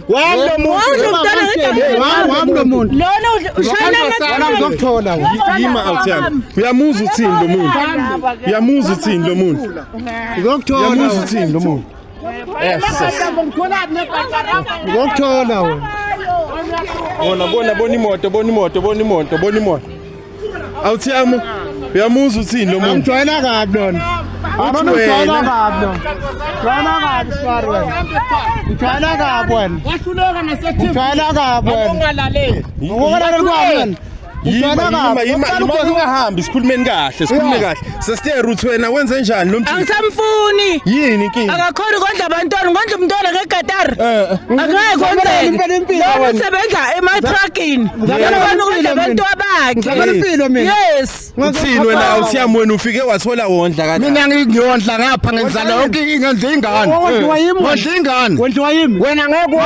Wami lo muntu. Wami lo muntu. Lona ushayela Wena ngizokuthola wena. Yima awuthiyami. Uyamuzwa uthini lo muntu? Uyamuzwa uthini lo muntu? Ngizokuthola. Uyamuzwa uthini lo muntu? Yes. Ngizokuthola wena. Bona bona bona imoto, bona imoto, bona imoto, bona imoto. Awuthiyami. Uyamuzwa uthini lo muntu? Angijwayela kabi lona. Abona ujwayela kabi lona. Jwayela kabi sifari wena. Ujwayela kabi wena. Wahluleka nase-TV. Ujwayela kabi wena. Ungalaleli. Ukungalaleli kwami wena. Yima Ujwayela yima kabi. yima yima ungahambi sikhulumeni kahle, sikhulume kahle. Sister Ruth wena wenze njani lo mjini? Angisamfuni. Yini inkinga? Akakhoni kondla abantwana, ngondla umntwana ngegatari. Eh. Angeke kwenzeke. Impela impilo Lona wena. usebenza ematruckini. Ngizamela Akakhoni impilo ukondla mina. abantwana bakhe. Ngizamela impilo mina. Yes. Uthini wena awuthiyami wena ufike wathola wondla kanjani? Mina ngiyondla ngapha ngenzala yonke ngenza ingane. Wondliwa yimi wena. Wondla ingane. Wondliwa yimi. Wena ngeke.